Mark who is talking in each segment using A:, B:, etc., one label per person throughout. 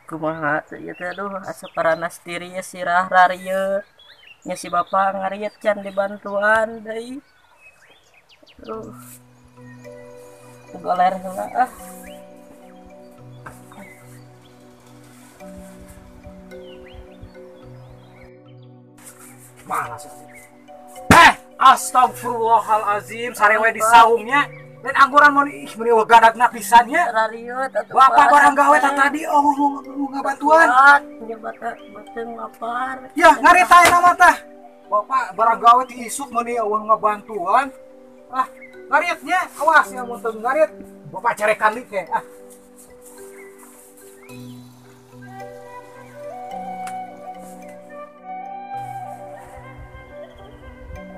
A: Kumaha teh ieu teh aduh asa paranas diri ya sirah rarieu. Nya si bapak ngariet can dibantuan deui. Aduh. Goler heula ah.
B: Malas. Astagfirullahalazim, sare we di saungnya. Lain angguran mun ih meuni gadagna pisan nya.
A: Rariut atuh.
B: Bapak barang gawe tah tadi oh mau ngabantuan.
A: Nya beuteung lapar.
B: Ya ngarita eta mah tah. Bapak barang gawe ti isuk meuni eueuh ngabantuan. Ah, ngariet nya, awas ya mun teu ngariet. Bapak carekan deui ke ah.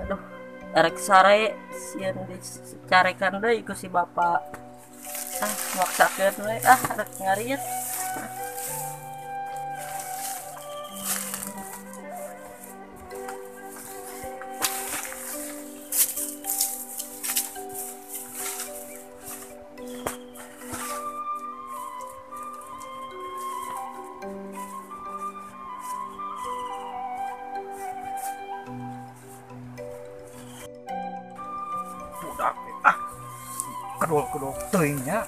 A: Aduh, erek sare sieun dicarekan deui ku si bapak. Ah, maksakeun we ah rek ngariet.
B: Ah, kedol-kedol teuing nya.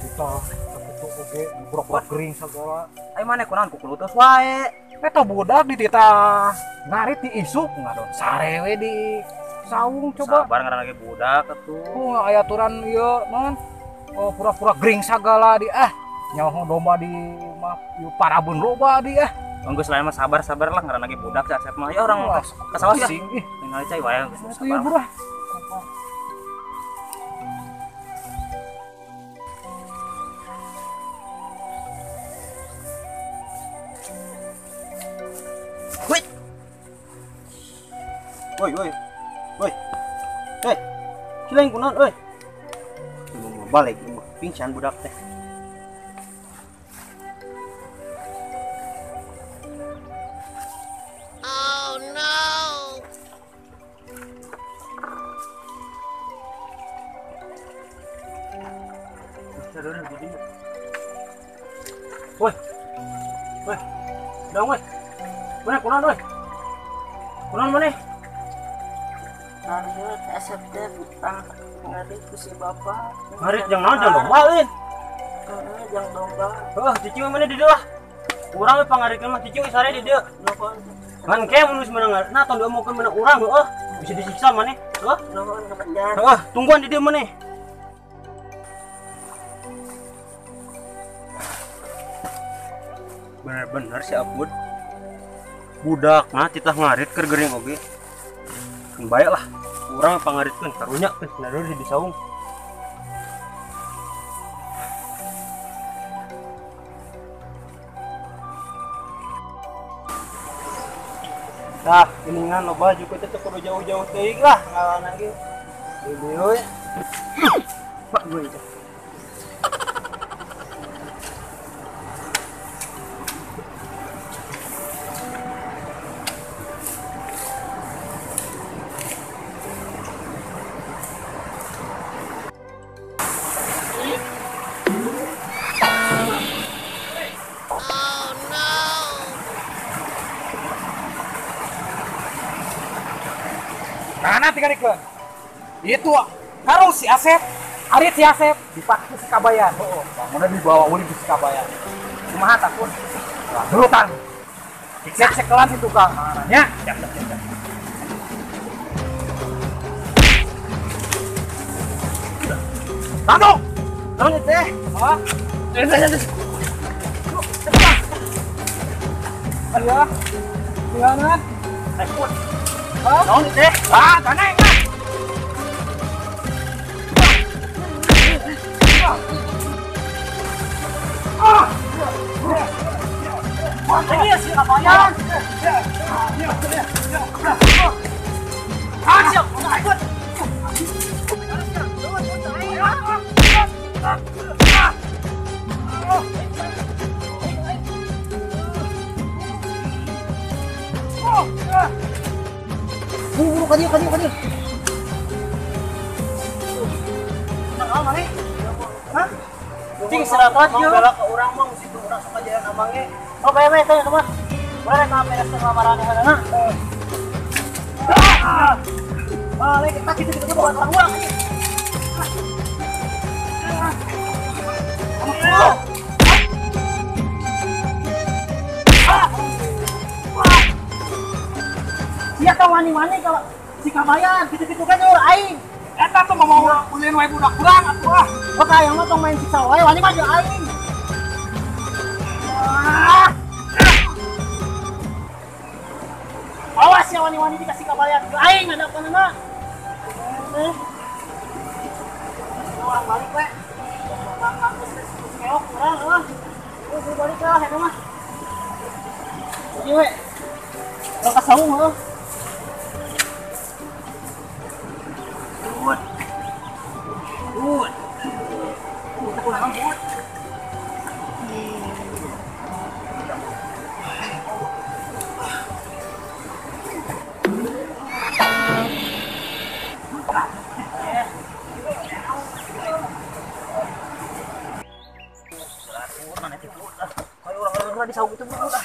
B: Kita sakitu oge brok-brok gering sagala.
C: Ai maneh kunaon kukulutus wae.
B: Eta budak di titah ngarit di isuk ngadon sare we di saung coba.
C: Sabar ngaran lagi budak atuh.
B: Oh, aya aturan ieu naon? Oh, pura-pura gering sagala di ah. Nyaho domba di mah ieu parabun loba di ah.
C: Geus lain mah sabar-sabar lah ngaran lagi budak Asep mah. Ya orang ka sawah ya. Ningali cai wae geus sabar. Woi, woi. Woi. Hei. Cileng kunaon euy? Mau balik pingsan budak teh.
D: Oh no.
C: Woi. Woi. Dong woi. Mana kunaon woi? Kunaon maneh?
A: Ngariut Asep teh tah ngarit ku si bapak.
C: Ngarit jang naon jang domba euy?
A: Heeh, jang domba.
C: Heuh, cicing maneh di dieu lah. Urang we pangaritkeun mah cicing we sare di dieu.
A: Nuhun.
C: Ngan ke mun geus meunang ngaritna tong diomokeun meunang urang heueuh. Bisa disiksa maneh. Heuh.
A: Nuhun kabener.
C: Heuh, tungguan di dieu maneh. Bener-bener si Abud. Budak mah titah ngarit keur gering oge. Baik lah. Urang pangaritkeun karunya geus naruh di saung. Tah, geningan loba juga teh kudu jauh-jauh teuing lah ngalana ge. Di dieu we. Pak gue itu.
B: Mana tinggal iklan? Itu karung si Asep, arit si Asep dipakai si Kabayan. Oh, bangunnya dibawa ulin si Kabayan. Kumaha takut? Gerutan. Cek sekelan si tukang. Ya, siap. Tanduk.
C: Naon ieu teh?
B: Hah? Iya. Gimana?
C: Takut. Naon ieu teh?
B: Ah, tanah. Ah!
C: Ini ya si Kabayan. Ah, siap. Ikut.
B: Buru ka dieu. Hah?
A: Cing seratus
D: Mang
A: yeuh.
D: bela ke urang mang situ urang sok ajaran amang ge.
A: Oh bae bae teh mah. Urang rek beres lamaran heula. Balik kita kitu-kitu bukan orang urang. Sia teh wani-wani kalau si Kabayan kitu-kitu kan urang aing.
B: Eta tuh mau ulin wae budak urang atuh ah.
A: Oke, yang mah tong main siksa wae wani mah jeung aing. Awas ya wani-wani dikasih Kabayan ke aing ada apa nama? Orang balik we. Bang geus keok urang eueuh. Geus balik lah eta mah. Ieu we. Urang ka saung heuh.
D: Bud. Bud. Kurang bud.
A: Orang di saung itu dulu lah.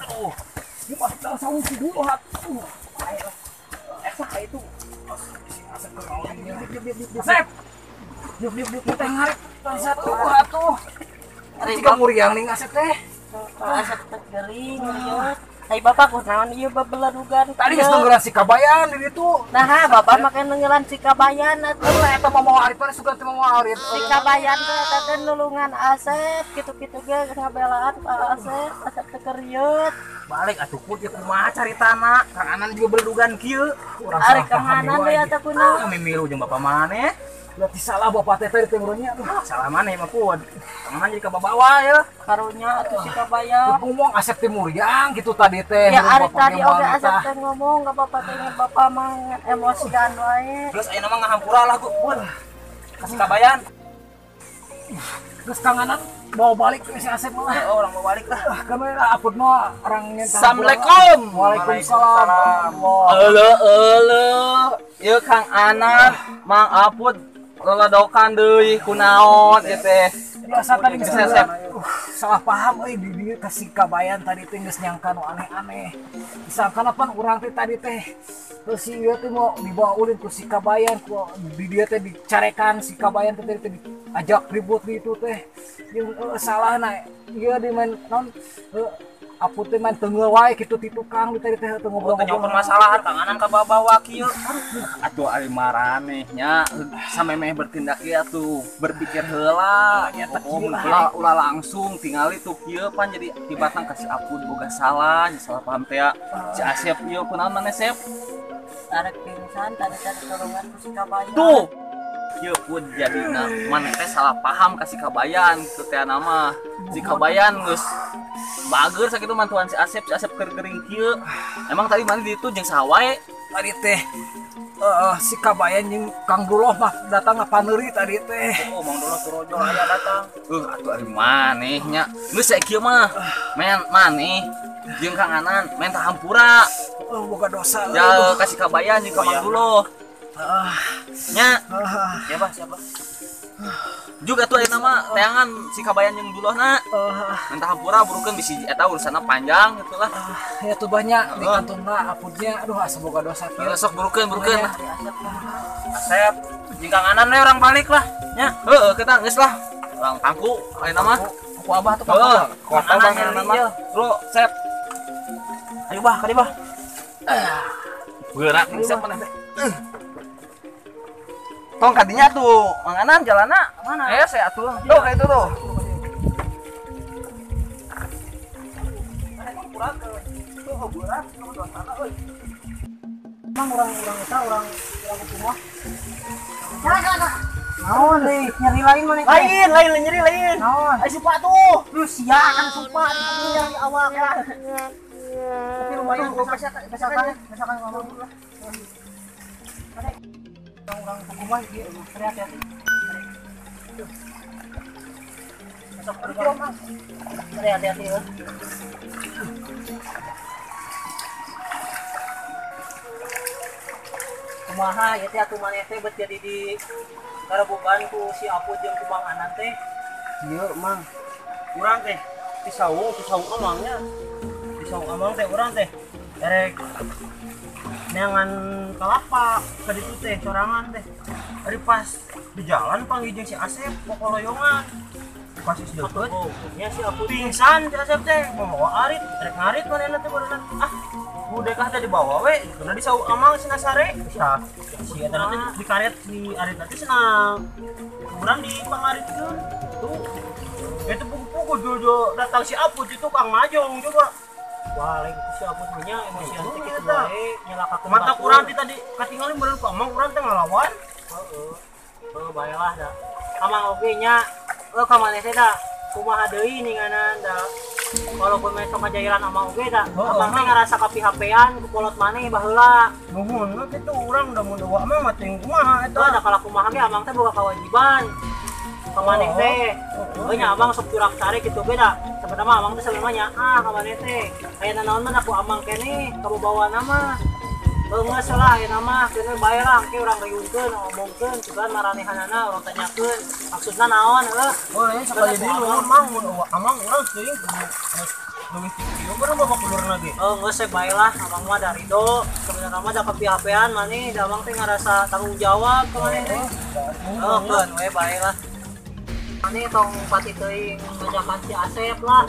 B: Aduh, ini masuk dalam saung itu dulu atuh. Esa itu. Asep. Diuk teh ngaret satu atuh. Jika muriang ning Asep teh.
A: Asep teh gering ieu. Ai bapak kunaon ieu babeladugan.
B: Tadi geus nungguan si Kabayan di ditu.
A: Nah, bapak make nungguan si Kabayan atuh.
B: Eta mah mau arit sugan teh mau arit.
A: Si Kabayan teh eta teh nulungan Asep kitu-kitu ge ngabelaan ka Asep, Asep teh kerieut.
D: Balik atuh put ieu kumaha caritana? Kang Anan juga beledugan kieu.
A: Ari Kang Anan deui atuh kunaon?
D: Kami milu jeung bapak maneh.
B: Berarti salah bapak teh teh ngurungnya aduh.
D: Salah maneh mah pun. Kang Anan jadi kababawa ya.
A: Karunya atuh si Kabayan.
B: Ngomong Asep teh muriang gitu tadi teh.
A: Ya ari tadi oge Asep teh ngomong ka bapak teh bapak mah emosian wae.
D: Geus ayeuna mah ngahampura lah pun. Kasih Kabayan.
B: Geus Kang Anan bawa balik ke si Asep mah.
D: Oh, orang bawa balik lah.
B: Kan we aput mah orang nyentak.
D: Assalamualaikum.
B: Waalaikumsalam.
D: Euleuh euleuh. Ieu Kang Anan, Mang Aput leledokan deui kunaon ieu teh.
B: Biasa tadi geus salah paham euy di dieu ka si Kabayan tadi teh geus nyangka nu aneh-aneh. Disangkana pan urang teh tadi teh terus si ieu teh mau dibawa ulin ku si Kabayan ku di dieu teh dicarekan si Kabayan teh tadi teh diajak ribut di itu teh. Jeung salahna ieu di main non Aput teh main tengeul wae kitu ti tukang di tadi teh teu ngobrol-ngobrol
D: permasalahan Kang Anan kabawa kieu. Atuh ari maraneh nya samemeh bertindak ieu atuh berpikir heula ulah ulah langsung tingali tuh kieu pan jadi tibatang ka si Aput boga salah nya salah paham teh si Asep ieu kunaon maneh Sep?
A: Arek pingsan tadi tadi tolongan ku si Kabayan.
D: Tuh kieu pun jadina maneh teh salah paham ka si Kabayan kitu teh nama. Si Kabayan geus bager sakitu mantuan si Asep keur gering kieu. Emang tadi maneh di ditu jeung saha wae?
B: Tadi teh si Kabayan jeung Kang Duloh mah datang ngapaneuri tadi teh.
D: Oh, Mang Duloh turojo aya datang. Atuh ari maneh nya. Geus sae kieu mah. Men maneh jeung Kang Anan menta hampura.
B: Boga dosa.
D: Ya ka si Kabayan jeung ka Mang Duloh. Nya. Siapa siapa? Juga tuh ayeuna mah teangan si Kabayan jeung Dulohna. Minta hampura burukeun bisi eta urusanna panjang gitu lah.
B: Ya tuh banyak di kantongna aputnya aduh asa boga dosa kieu.
D: Sok burukeun burukeun.
C: Asep jeung Kang Anan we urang balik lah nya.
D: Heeh, kita geus lah. Urang tangku ayeuna mah.
C: Ku abah tuh Kang
D: Anan mah. Bro, Sep.
C: Ayo bah, ka dieu bah.
D: Berat nih Sep maneh teh. Tong kadinya tuh, Mang Anan jalanna
A: mana?
D: Saya atuh. Tuh kayak itu tuh.
A: Emang orang-orang eta orang kumaha? Salah. Naon deui, nyeri lain mana?
C: Lain, lain nyeri lain.
A: Naon?
C: Ai supa tuh.
A: Lu sia kan supa di awak ya. Tapi lumayan misalkan ngomong lah. Orang kumaha ieu, hati-hati. Masuk hati-hati ya. Kumaha ieu teh atuh maneh teh bet jadi di karebugan ku si Aput jeung ku Mang Anan teh.
C: Kieu Mang. Urang teh di saung amangnya. Di saung amang teh urang teh erek neangan kelapa ka ditu teh sorangan teh. Ari pas di jalan panggih jeung si Asep pokoloyongan. Pas geus deukeut,
A: nya si Aput
C: pingsan si Asep teh mamawa arit, rek ngarit manehna teh barusan. Ah, budekah teh dibawa we, karena di saung amang cenah sare. Tah, si eta teh dikaret di arit teh cenah. Urang dipangaritkeun. Tuh. Itu pugu-pugu jojo datang si Aput itu Kang Majong juga.
A: Wah, lain si Aput mah nya emosian teh kitu wae, nyelakakeun.
C: Mata urang teh tadi katingali meureun ku amang urang teh ngalawan.
A: Heeh. Heuh bae lah da. Amang oge nya heuh ka maneh teh da kumaha deui ninganan da. Walaupun maneh sok ngajairan amang oge da, amang teh ngarasa kapihapean ku kolot maneh baheula.
C: Nuhun we kitu urang da mun eueuh amang mah teuing kumaha eta.
A: Heuh da kala kumaha ge amang teh boga kewajiban. Ka maneh teh. Heuh nya amang sok curak cari kitu ge da. Sebenarnya mah amang teh sebenarnya nyaah ka maneh teh. Aya nanaon mah ku amang keneh kababawana mah. Geus lah ayeuna mah keun bae lah engke urang riungkeun ngomongkeun sugan maranehanana urang tanyakeun maksudna naon heuh.
C: Oh, ini sakali deui nuhun Mang mun eueuh amang urang teuing kudu leuwih ti kieu bareng bawa kulurna ge.
A: Oh, geus we bae lah amang mah da ridho sebenarnya mah da kapihapean maneh da amang teh ngarasa tanggung jawab ka maneh teh. Oh, keun we bae lah. Maneh tong pati teuing ngajakan si Asep lah.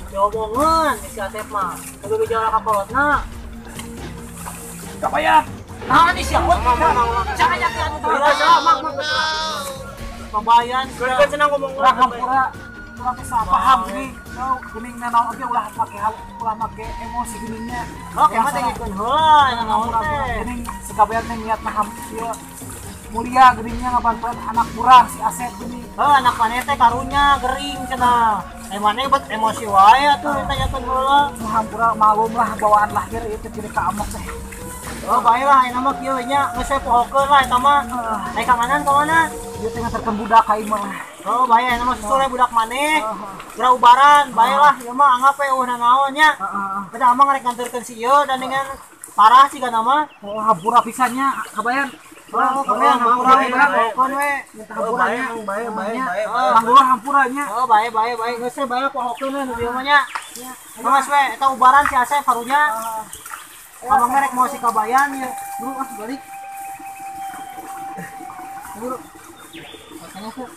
A: Diomongeun si Asep mah. Kudu bicara ka kolotna.
B: Kabayan.
A: Nah, ini siapa? Jangan yakin anu tahu. Kabayan.
C: Kan cenah ngomong
B: urang hampura, urang teh salah paham geuning. Geuning nanaon oge ulah make ulah make emosi geuningnya.
A: Oke, mah dengekeun heula nanaon teh.
B: Geuning sekabayan teh niatna ieu mulia geuningnya ngabantuan anak urang si Asep geuning.
A: Heuh, anak maneh teh karunya gering cenah. Maneh bet emosi wae atuh ditanyakeun heula.
B: Hampura malum lah bawaan lahir ieu teh jadi kaamok teh.
A: Oh, bae lah ayeuna mah kieu nya, geus we pohokeun lah eta mah. Ai ka mana ka mana?
B: Ieu teh nganterkeun budak ka imah.
A: Oh, bae ayeuna mah susul we budak maneh. Geura ubaran, bae lah ieu mah anggap we eueuh nanaon nya. Beda amang rek nganterkeun si ieu dan dengan parah sigana mah.
B: Oh, hampura pisan nya kabayan.
A: Oh, kabayan hampura we, pohokeun we.
B: Minta hampura nya.
C: Bae bae bae.
B: Hampura hampura nya.
A: Oh, bae bae bae geus we bae pohokeun we nu ieu mah nya. Geus we eta ubaran si Asep harunya. Abang merek mau si kabayan ya, buru ah balik. Buru. Makanya tuh.